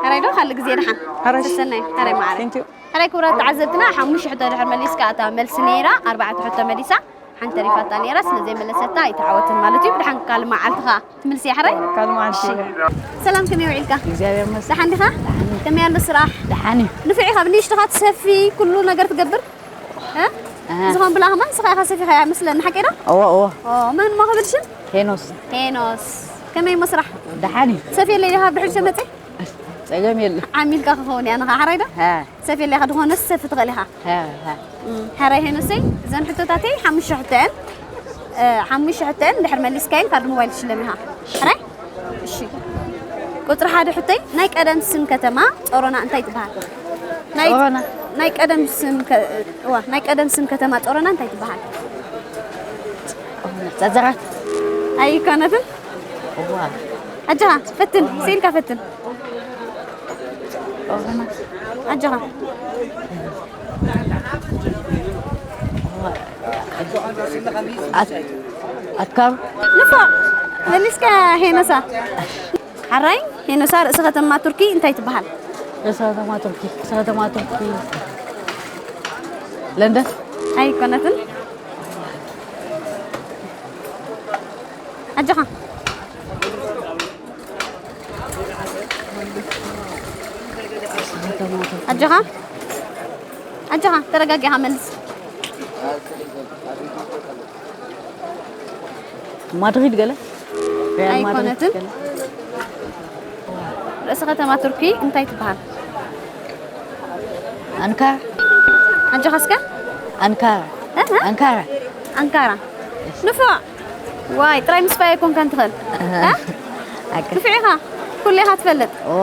ኣረ፣ ዶ ካልእ ግዜ ደሓን። ኣረ፣ እሺ። ሰሰናዩ። ኣረ፣ ማዕረ። Thank you። ሕራይ ክቡራት ተዓዘብትና፣ ሓሙሽተ ሕቶ ድሕር መሊስካ እታ መልሲ ነይራ፣ ኣርባዕተ ሕቶ መሊሳ፣ ሓንቲ ተሪፋታ ነይራ፣ ስለ ዘይመለሰታ ኣይተዓወትን ማለት እዩ። ብድሓን ካልእ መዓልቲ ኸኣ ትምልሲ እያ፣ ሕራይ? ካልእ መዓልቲ እሺ። እያ። ሰላም፣ ከመይ ውዒልካ? እግዚኣብሔር ይመስገን። ደሓን ዲኻ? ደሓን። ከመይ ኣሎ ስራሕ? ደሓን እዩ። ንፉዕ ኢኻ፣ ብንእሽቶኻ ትሰፊ፣ ኩሉ ነገር ትገብር? እ? ኣሃ። ዝኾን ብላ ኸማን ንስኻ ኢኻ ሰፊኻ እያ መስለኒ፣ ሓቂ ዶ? እወ፣ እወ። ኦ፣ መን እሞ ክብል ሽም? ሄኖስ። ሄኖስ። ከመይ እሞ ስራሕ? ደሓን እዩ። ሰፍየለይ ዲኻ ብድሕሪት መጺእ? ጸገም የለን። ዓሚልካ ክኸውን እያ ንኻ፣ ሕራይ ዶ? ሃ። ሰፍየለይ ኢኻ፣ ዝኾነ ሰፊ ትኽእል ኢኻ። ሃ፣ ሃ። እም፣ ሕራይ ሄኖሰይ፣ እዘን ሕቶታተይ ሓሙሽተ ሕቶ እየን። እ፣ ሓሙሽተ ሕቶ እየን፣ ድሕር መሊስካየን ካርድ ሞባይል ትሽለም ኢኻ። ሕራይ? እሺ። ቁጽሪ ሓደ ሕቶይ፣ ናይ ቀደም ስም ከተማ ጾሮና እንታይ ትበሃል? ናይ፣ ጾሮና። ናይ ቀደም ስም ከ-፣ እዋ፣ ናይ ቀደም ስም ከተማ ጾሮና እንታይ ትበሃል? ጸጸራት። ኣይኮነትን? እዋ። ኣጆኻ፣ ፈትን፣ ስኢልካ ፈትን። ጾሮና። ኣጆኻ። ኣት-፣ ኣትካሩ። ንፉዕ፣ መሊስካ ሄኖሳ። ሓራይ፣ ሄኖሳ ርእሰ ከተማ ቱርኪ እንታይ ትበሃል? ርእሰ ከተማ ቱርኪ፣ ርእሰ ከተማ ቱርኪ ለንደን። ኣይኮነትን። ኣጆኻ። ኣጆኻ። ኣጆኻ፣ ተረጋጊኻ መልስ። ማድሪድ ገለ? ሪያል ማድሪድ ኣይኮነትን። ገለ? ርእሰ ከተማ ቱርኪ እንታይ ትበሃል? ኣንካራ። ኣጆኻ እስከ? ኣንካራ። እህ? ኣንካራ። ኣንካራ። ንፉዕ። ዋይ፣ ጥራይ ምስፋይ ኣይኮንካን ትኽእል። እህ። እ? ኣከ- ንፉዕ ኢኻ። ኩሉ ኢኻ ትፈልጥ። ኦ።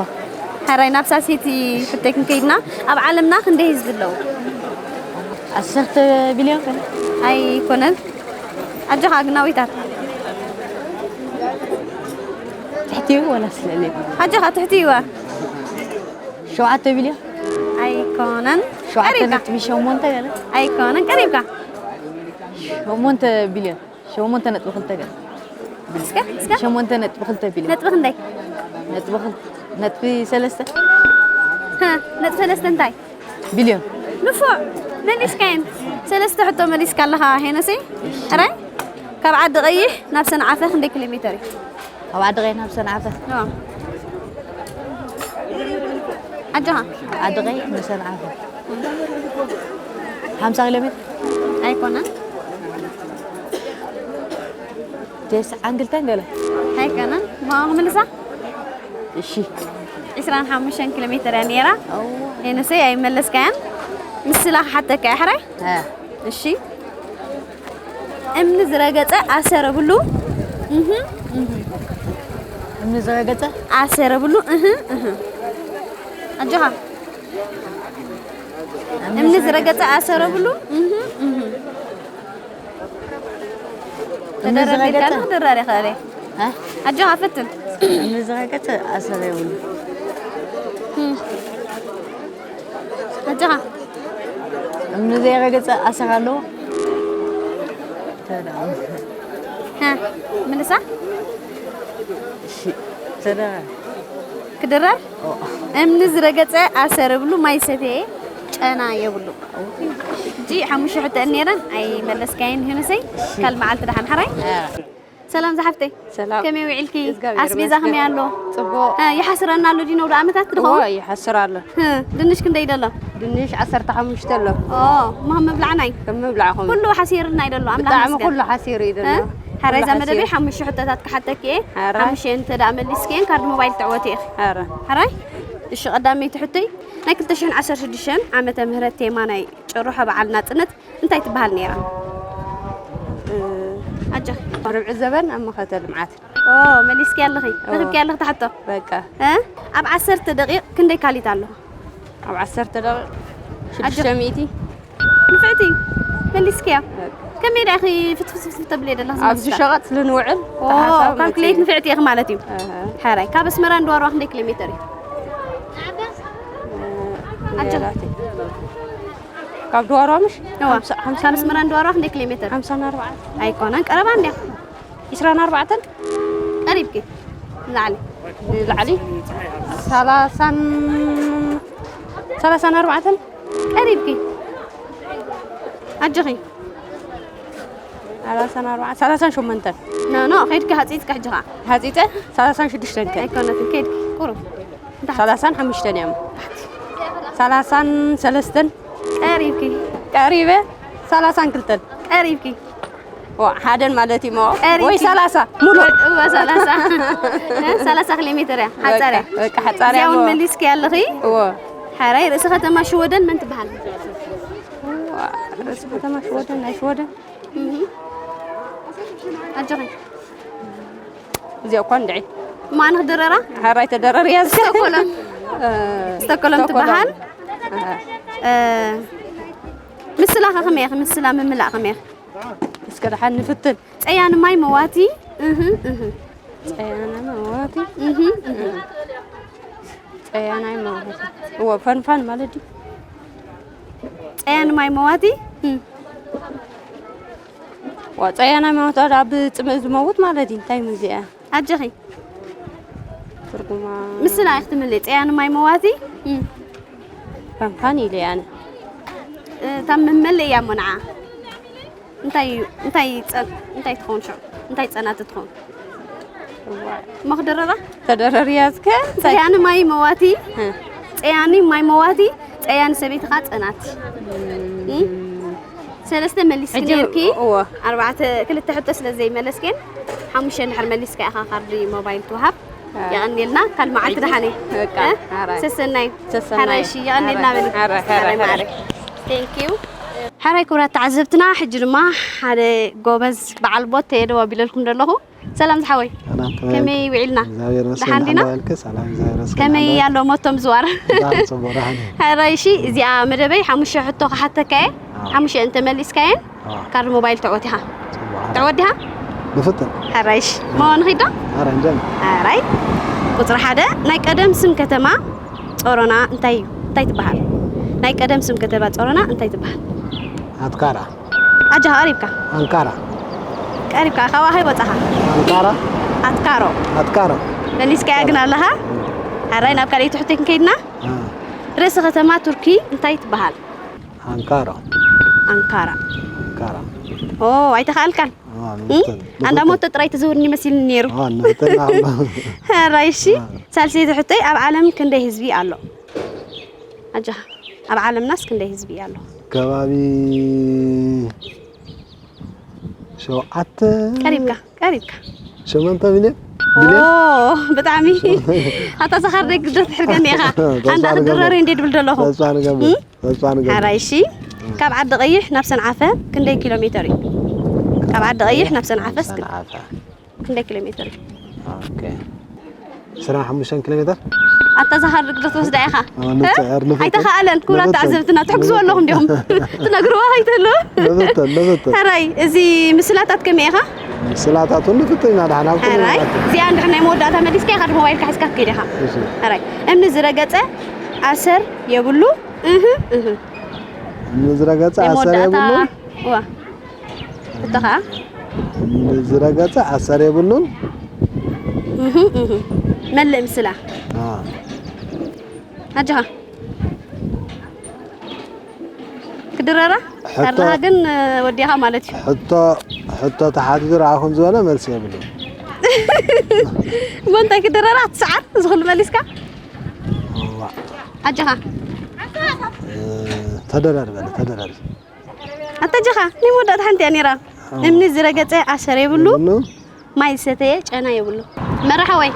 ሕራይ ናብ ሳልሰይቲ ሕቶይ ክንከይድና። ኣብ ዓለምና ክንደይ ህዝቢ ኣለዉ? ዓሰርተ ቢልዮን ከ? ኣይኮነን። ኣጆኻ ግናዊታት። ትሕቲኡ ወላስ ልዕሊኡ? ኣጆኻ ትሕቲኡ። ሸውዓተ ቢልዮን? ኣይኮነን። ሸውዓተ ቀሪብካ። ነጥቢ ሸሞንተ ገለ? ኣይኮነን። ቀሪብካ። ሸሞንተ ቢልዮን። ሸሞንተ ነጥቢ ክልተ ገለ። እስከ፣ እስከ። ሸሞንተ ነጥቢ ክልተ ቢልዮን። ነጥቢ ክንደይ? ነጥቢ ክል-፣ ነጥቢ ሰለስተ። ሃ፣ ነጥቢ ሰለስተ እንታይ? ቢልዮን። ንፉዕ፣ መሊስካየን። ሰለስተ ሕቶ መሊስካ ኣለኻ ሄኖሰይ። ሕራይ፣ ካብ ዓዲ ቀይሕ ናብ ሰንዓፈ ክንደይ ኪሎ ሜተር እዩ? ካብ ዓዲ ቀይሕ ናብ ሰንዓፈ? ኣዎ። ኣጆኻ። ዓዲ ቀይሕ ንሰንዓፈ። ሓምሳ ኪሎ ሜትር? ኣይኮነን። ተስዓን ክልተን ገለ? ኣይኮነን። ማ ክምልሳ? እሺ። ዒስራን ሓሙሽተን ኪሎ ሜትር እያ ነይራ። ኣዎ። ሄኖሰይ ኣይመለስካያን። ምስላ ክሓተካ እያ፣ ሕራይ? እ። እሺ። እምኒ ዝረገጸ ኣሰር የብሉ። እህ፣ እህ። እምኒ ዝረገጸ? ኣሰር የብሉ። እህ፣ እህ። ኣጆኻ። እምኒ ዝረገጸ ኣሰር የብሉ። እህ፣ እህ። እምኒ ተደረር ዝረገጸ? ኢልካ ትደራር ይኽእል እየ። እ? ኣጆኻ ፈትን። እምኒ ዝረገጸ ኣሰር የብሉ። እህ። ኣጆኻ። እምኒ ዘይረገጸ ኣሰር ኣለዎ። ተዳም። ሃ፣ ምልሳ? እሺ፣ ተዳ። ክድረር? ኦ። እምኒ ዝረገጸ ኣሰር ብሉ ማይ ሰተየ ጨና የብሉ። እጂ ሓሙሽተ ሕቶ ነይረን ኣይመለስካየን ሄኖሰይ። እሺ። ካል መዓልቲ ደሓን ሓራይ? እ። ሰላም ዝሓፍተይ። ሰላም። ከመይ ውዒልኪ? እግዚኣብሔር ኣስቤዛ ይመስገን። ከመይ ኣሎ? ጽቡቕ። እ፣ ይሓስረና ኣሎ ድዩ ነውሪ ዓመታት ትኸውን? እዎ፣ ይሓስር ኣሎ። እ፣ ድንሽ ክንደይ ደሎ? ድንሽ ዓሰርተ ሓሙሽተ ኣሎ። ኦ፣ ማም መብላዕናይ? ከም መብላዕኹም። ኩሉ ሓሲርና እዩ ደሎ፣ ኣምላኽ ብጣዕሚ ይመስገን። ኩሉ ሓሲሩ እዩ ደሎ። እ? ሓራይ ኩሉ እዛ መደበይ ሓሲሩ። ሓሙሽተ ሕቶታት ክሓተኪ እየ። ሓራይ። ሓሙሽተ እንተ ደኣ መሊስክየን ካርድ ሞባይል ትዕወቲ ኢኺ። ሓራይ። ሓራይ? እሺ፣ ቀዳመይቲ ሕቶይ ናይ ክልተ ሽሕን ዓሰርተ ሽዱሽተን ዓመተ ምህረት ቴማ ናይ ጭርሖ በዓል ናጽነት እንታይ ትበሃል ነይራ? እ፣ ኣጆኺ። ርብዒ ዘበን ኣብ መኸተ ልምዓት። ኦ፣ መሊስኪ ኣለኺ። ኦ። ረኺብኪ ኣለኺ ትሕቶ። በቃ። እ? ኣብ ዓሰርተ ደቂቕ ክንደይ ካሊት ኣለኹ? ኣብ ዓሰርተ ደቂቕ ኣጆኺ። ሽዱሽተ ሚእቲ። ንፍዕቲ። መሊስኪያ። በቃ። ከመይ ደኣ ኢኺ ፍትፍትፍት ተብልየ ዘለኺ ኣብዚ ዝመስል? ሸቐጥ ስለ ንውዕል ኦ፣ ተሓሳብ ካልኩሌት መፂኡ። ንፍዕቲ ኢኺ ማለት እዩ። ኣሃ። ሓራይ። ካብ ኣስመራ ንድዋርዋ ክንደይ ኪሎ ሜተር እዩ? እ፣ ኣጆኺ። ሜላተይ። ካብ ድዋርዋ ምሽ? እዋ። ሓምሳ፣ ሓምሳ ካብ ኣስመራ ንድዋርዋ ክንደይ ኪሎ ሜተር? ሓምሳን ኣርባዕተን። ኣይኮነን፣ ቀረባ እንድያ። ዒስራን ኣርባዕተን። ቀሪብኪ። ንላዕሊ። ንላዕሊ። ሰላሳን፣ ሰላሳን ኣርባዕተን። ቀሪብኪ። ኣጆኺ። ሰላሳን ኣርባዕተን፣ ሰላሳን ሸሞንተን። ኖ፣ ኖ፣ ኸይድኪ ሃፂፅኪ ሕጂ ኸዓ። ሃፂፀ? ሰላሳን ሽዱሽተን ከ? ኣይኮነትን፣ ከይድኪ። ቁሩብ። ንታሕቲ። ሰላሳን ሓሙሽተን እዮም። ታሕቲ። ሰላሳን ሰለስተን። ቀሪብኪ። ቀሪበ። ሰላሳን ክልተን። ቀሪብኪ። ዋ፣ ሓደን ማለት እዩ እሞ። ቀሪብኪ። ወይ ሰላሳ፣ ሙሉእ። እወ፣ ሰላሳ። እ፣ ሰላሳ ኪሎ ሜትር እያ። በቃ፣ ሓጻር እያ። በቃ፣ ሓጻር እያ እዚኣ እውን እሞ። መሊስኪ ኣለኺ። እወ። ሓራይ ርእሰ ከተማ ሽወደን መን ትበሃል? ዋ፣ ርእሰ ከተማ ሽወደን፣ ናይ ሽወደን። እህ። ኣጆኺ። እዚኣ እኳ እንድዒ። ማን ክድረራ? ሓራይ ተደረር እያ። ስቶኮሎም። እ፣ ስቶኮሎም ስቶኮሎም። ትበሃል። ኣሃ። እ፣ ምስላ ከ ከመይ ኢኺ? ምስላ ምምላእ ከመይ ኢኺ? እስከ ደሓን ንፍትን። ጸያኒ ማይ መዋቲ። እህ፣ እህ። ጸያኒ መዋቲ። እህ፣ እህ። ጸያናይ መዋቲ። እዎ፣ ፈንፋን ማለት ድዩ? ጸያኒ ማይ መዋቲ። እም። ዋ፣ ጸያናይ መዋቲ ኣብ ጽምእ ዝመውት ማለት እዩ። እንታይ እዩ እዚኣ? ኣጆኺ። ትርጉማ? ምስላ ኢኺ ትምልኢ። ጸያኒ ማይ መዋቲ። እም። ፈንፋን ኢለ ኣነ። እታ መመለይ እያ እሞ ንዓ። እንታይ፣ እንታይ ጸ-፣ እንታይ ትኸውን ሽዑ? እንታይ ጸናቲ ትኸውን? እዋ። እሞ ክድረራ? ተደረርያ እስከ። ጸያኒ ማይ መዋቲ፣ እ። ጸያኒ ማይ መዋቲ፣ ጸያኒ ሰበይትኻ ጸናቲ። እም። እም? ሰለስተ መሊስኪ ሕጂ፣ ነይርኪ፣ እዎ። ኣርባዕተ፣ ክልተ ሕቶ ስለ ዘይመለስክን፣ ሓሙሽተ እንድሕር መሊስካ ኢኻ ካርዲ ሞባይል ትወሃብ። እ። የቐንየልና፣ ካልእ መዓልቲ ሕጂ፣ ደሓን እዩ። በቃ፣ እ? ሓራይ። ሰሰናዩ። ሰሰናዩ። ሓራይ፣ እሺ፣ የቐንየልና በሊ። ሓራይ፣ ሓራይ፣ ሰላም ሓራይ። ማዕረ። Thank you። ሓራይ ክቡራት ተዓዘብትና፣ ሕጂ ድማ ሓደ ጎበዝ በዓል ቦት እየ ደው ኣቢለልኩም ዘለኹ። ሰላም ዝሓወይ። ሰላም፣ ከመይ ከመይ ውዒልና? እግዚኣብሔር ይመስገን፣ ደሓን ዲና? ደሓን ውዒልኪ? ሰላም፣ እግዚኣብሔር ይመስገን፣ ከመይ ደሓን ኣሎ ሞቶም ዝዋር? ደሓን፣ ጽቡቕ፣ ደሓን እዩ። ሓራይ፣ እሺ፣ እዚኣ መደበይ ሓሙሽተ ሕቶ ክሓተካ እየ። ኣዎ። ሓሙሽተ እንተ መሊስካየን፣ ኣዎ። ካርድ ሞባይል ትዕወት ኢኻ። ጽቡቕ፣ ሓራይ። ትዕወት ዲኻ? ንፍትን። ሓራይ፣ እሺ። እሞ ንኺድ ዶ? ሓራይ፣ ንጀምር። ሓራይ። ቁጽሪ ሓደ፣ ናይ ቀደም ስም ከተማ ጾሮና እንታይ እዩ? እንታይ ትበሃል? ናይ ቀደም ስም ከተማ ጾሮና እንታይ ትበሃል? ኣትካራ። ኣጆኻ፣ ቀሪብካ። ኣንካራ። ቀሪብካ፣ ካብኣ ከይ ወጻኻ? ኣንካራ። ኣትካሮ። ኣትካሮ። መሊስካያ ግን ኣለኻ? እም። ሓራይ፣ ናብ ካልኣይቲ ሕቶይ ክንከይድና? እ። ርእሲ ከተማ ቱርኪ እንታይ ትበሃል? ኣንካራ። ኣንካራ። ኣንካራ። ኦ፣ ኣይተኻእልካን? አ፣ እም? ንፍትን፣ ኣንዳ ንፍትን። ሞቶ ጥራይ ትዝውርኒ መሲልኒ ነይሩ። አ፣ ንፍትን ኣሎ። ሕራይ፣ እሺ። አ። ሳልሰይቲ ሕቶይ፣ ኣብ ዓለም ክንደይ ህዝቢ ኣሎ? ኣጆኻ። ኣብ ዓለምናስ ክንደይ ህዝቢ ኣሎ? ከባቢ ሸውዓተ። ቀሪብካ፣ ቀሪብካ። ሸሞንተ ሚልዮን? ቢልዮን? ኦ፣ ብጣዕሚ። ኣታ እዛ ካርደይ ግድር ትሕርገኒ ኢኻ። ተስፋ ኣንዳ ንገብር። ክድረር እንዴ ድብል ዘለኹ። ተስፋ ንገብር። እም? ተስፋ ንገብር። ሓራይ፣ እሺ። እም። ካብ ዓዲ ቀይሕ ናብ ሰንዓፈ ክንደይ ኪሎ ሜተር እዩ? ካብ ዓዲ ቀይሕ ናብ ሰንዓፈ እስኪ። ሰንዓፈ። ክንደይ ኪሎ ሜተር እዩ? ኦኬ። ዕስራን ሓሙሽተን ኪሎ ሜተር? ኣታ እዛ ካርድ ክትወስዳ ኢኻ። አ፣ ንጽዕር፣ ንፍትን። ኣይተኻእለን፣ ክቡራት ንፍትን። ተዓዘብትና፣ ትሕግዝዎ ኣለኹም ንፍትን። ዲኹም? ትነግርዎ ኣይትህልው? ንፍትን፣ ንፍትን። ሕራይ፣ እዚ ምስላታት ከመይ ኢኻ? ምስላታት እውን ንፍትን ኢና፣ ደሓን ኣብ ኩሉ ሕራይ፣ ንኣቱ። እዚኣ እንድሕር ናይ መወዳእታ መሊስካ ኢኻ፣ ሞባይልካ ሒዝካ ክትከይድ ኢኻ። እሺ። ሕራይ፣ እምኒ ዝረገጸ ኣሰር የብሉ፣ እህ እህ እምኒ ዝረገጸ ናይ ኣሰር መወዳእታ የብሉን። ዋ እቶ ኸዓ እምኒ ዝረገጸ ኣሰር የብሉን። እህ እህ መልእ ምስላ አ ኣጆኻ ክድረራ ሕቶ- ካርድኻ ግን ወዲኻ ማለት እዩ። ሕቶ ሕቶ ተሓቲቱ ረኣኹም ዝበለ መልሲ የብሉን። እሞ እንታይ ክድረራ ትስዓር እዚ ኩሉ መሊስካ እዋ። ኣጆኻ እ፣ ተደረር በለ ተደረር። ኣታ ኣጆኻ ናይ መወዳእታ ሓንቲ እያ ነይራ። እምኒ ዝረገጸ ኣሰር የብሉ የብሉ። ማይ ዝሰተየ ጨና የብሉ። መራሓወይ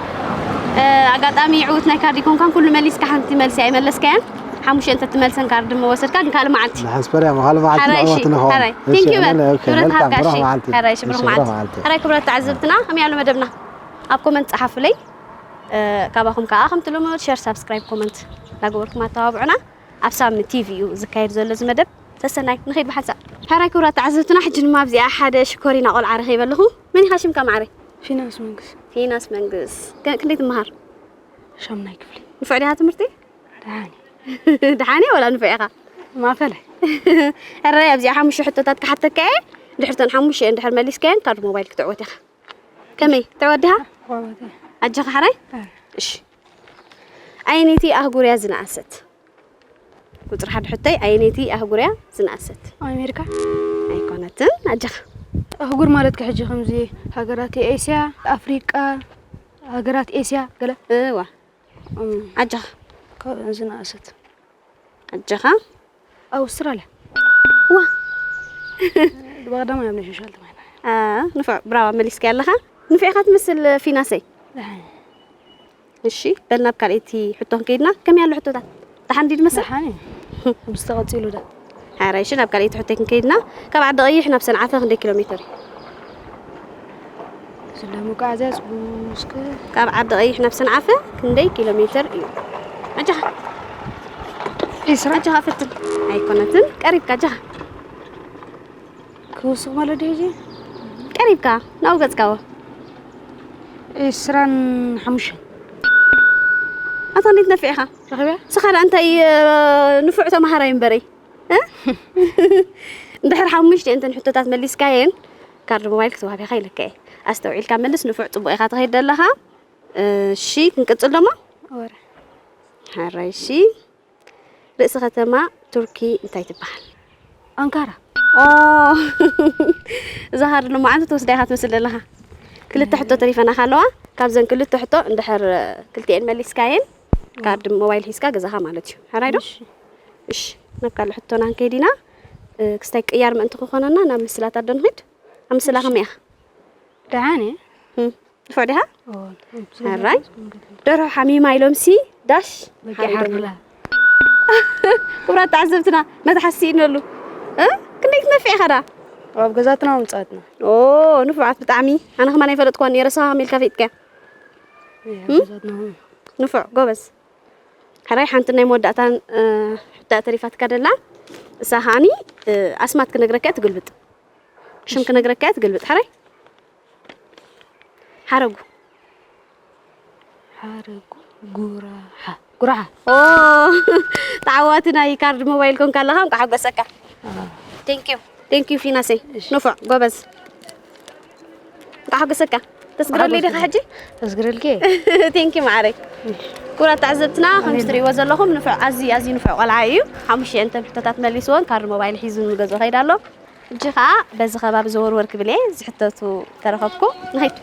እ፣ ኣጋጣሚ ዕዉት ናይ ካርድ ይኮንካን ኩሉ መሊስካ ሓንቲ መልሲ ኣይመለስካያን። ሓሙሽተ እንተ ትመልሰን ካርድ ድማ ወሰድካ ግን ካልእ መዓልቲ ንሓስበር እያ መኻል መዓልቲ ሓራይ እሺ ንዕወት ንኸውን። እሺ፣ ቴንኪዩ በል ኣነ፣ ኦኬ፣ ክብረት መልካም፣ ሃብካ እሺ ብሩኽ መዓልቲ። ሓራይ እሺ እሺ፣ ብሩኽ ብሩኽ መዓልቲ መዓልቲ። ሓራይ ክብረት ተዓዘብትና ከመይ ኣሎ መደብና ኣብ ኮመንት ጸሓፉለይ እ፣ ካባኹም ከዓ ከም ትልምድ ሸር ሳብስክራይብ ኮመንት እንዳገበርኩም ኣተባብዑና ኣብ ሳሚ ቲቪ እዩ ዝካየድ ዘሎ እዚ መደብ ሰሰናይ ንኸይድ ብሓንሳእ ሓራይ ክብራት ተዓዘብትና ሕጂ ድማ ኣብዚኣ ሓደ ሽኮሪና ቆልዓ ረኺበ ኣለኹ መን ኢኻ ሽምካ ማዕረ ፊናንስ መንግስት ፊናስ መንግስ ከ- ክንደይ ትመሃር ሻምናይ ክፍሊ ንፉዕ ዲኻ ትምህርቲ ደሓኒ ደሓኒ ወላ ንፉዕ ኢኻ ማእከለ ሕራይ ኣብዚኣ ሓሙሽተ ሕቶታት ክሓተካ እየ ድሕርተን ሓሙሽተ እንድሕር መሊስካየን ካርድ ሞባይል ክትዕወት ኢኻ ከመይ ትዕወት ዲኻ ኣጆኻ ሕራይ እሺ ኣየነይቲ ኣህጉር እያ ዝነኣሰት ቁፅሪ ሓደ ሕቶይ ኣየነይቲ ኣህጉር እያ ዝነኣሰት ኣሜሪካ ኣይኮነትን ኣጆኻ ኣህጉር ማለት ከሕጂ ከምዚ ሃገራት ኤስያ ኣፍሪቃ ሃገራት ኤስያ ገለ እዋ እም፣ ኣጆኻ ካብአን ዝነኣሰት ኣጆኻ ኣውስትራልያ ዋ ብቐዳማይ ኣብ ናይ ሸሻል ተማሂና ኣ፣ ንፉዕ ብራዋ መሊስካ ኣለኻ ንፉዕ ኢኻ ትመስል ፊናሰይ እሺ በል ናብ ካልኣይቲ ሕቶ ክንከይድና ከመይ ኣሎ ሕቶታት ደሓን ድዩ ዝመስል ደሓን እዩ ምስ ተቐፂሉ ዳ ሓራይ እሺ ናብ ካልኣይቲ ሕቶ ክንከይድና ካብ ዓዲ ቀይሕ ናብ ሰንዓፈ ክንደይ ኪሎ ሜትር እዩ ስለ መጓዓዝያ ፅቡስከ ካብ ዓዲ ቀይሕ ናብ ሰንዓፈ ክንደይ ኪሎ ሜትር እዩ ኣጃኻ ኢስራ ኣጃኻ ፈትን ኣይኮነትን ቀሪብካ ኣጃኻ ክውስኽ ማለት ድዩ ሕጂ ቀሪብካ ናብኡ ገፅካዎ ኢስራን ሓሙሽተን ኣታ እንዴት ነፊዕኻ ረኺብያ ስኻ ደኣ እንታይ እ፣ ንፉዕ ተምሃራይ እምበረይ እ? እንድሕር ሓሙሽተ እንተን ሕቶታት መሊስካየን ካርድ ሞባይል ክትወሃብ ኢኻ ኢለካ እየ ኣስተውዒልካ መልስ ንፉዕ ፅቡቕ ኢኻ ትኸይድ ዘለኻ እሺ ክንቅፅል ደሞ ወረ ሕራይ እሺ ርእሲ ከተማ ቱርኪ እንታይ ትበሃል ኣንካራ ኦ እዛ ካርድ ሎማዓንቲ ትወስዳ ኢኻ ትመስል ዘለኻ ክልተ ሕቶ ተሪፈናኻ ኣለዋ ካብዘን ክልተ ሕቶ እንድሕር ክልቲኤን መሊስካየን ካርድ ሞባይል ሒዝካ ገዛኻ ማለት እዩ ሕራይ ዶ እሺ። እሺ ናብ ካልእ ሕቶና ክንከይድ ኢና እ፣ ክስታይ ቅያር ምእንቲ ክኾነና ናብ ምስላት ኣዶ ንኽድ ኣብ ምስላ ከመይ ኢኻ ደሓን እየ እም፣ ንፉዕ ዲኻ ኦ፣ ሕራይ ደርሆ ሓሚማ ኢሎም ሲ ዳሽ በቂ ሓርዱላ ክቡራት ተዓዘብትና መትሓዝ ስኢነሉ እ? ክንደይ ትነፍዕ ኢኻ ዳ ኣብ ገዛትና ምምፃትና ኦ ንፉዓት ብጣዕሚ ኣነ ከማን ኣይፈለጥኳን ነረ ስኻ ከመይ ኢልካ ፈይጥካ ገዛትና ንፉዕ ጎበዝ ሕራይ ሓንቲ ናይ መወዳእታን እ፣ ሕቶ ተሪፋትካ ደላ እሳ ከዓኒ እ፣ ኣስማት ክነግረካ እያ ትግልብጥ ሽም ክነግረካ እያ ትግልብጥ ሕራይ ሓረጉ ሓረጉ ጉራሓ ጉራሓ ኦ ተዓዋቲ ናይ ካርድ ሞባይል ኮንካ ኣለኻ እንኳ ሓጎሰካ ቴንኪዩ ቴንኪዩ ፊናሰይ ንፉዕ ጎበዝ እንኳ ሓጎሰካ ተስግረለይ ዲኻ ሕጂ ተስግረልኪ ቴንኪ ማዕረይ ኩራት ተዓዘብትና ከም ትሪእዎ ዘለኹም ንፉዕ ኣዝዩ ኣዝዩ ንፉዕ ቆልዓ እዩ ሓሙሽተ እንተን ሕቶታት መሊስዎን ካርድ ሞባይል ሒዙ ንገዝኦ ከይዳ ኣሎ ሕጂ ከዓ በዚ ከባቢ ዘወርወር ክብል እየ ዝሕተቱ ተረኸብኩ ንኸይድ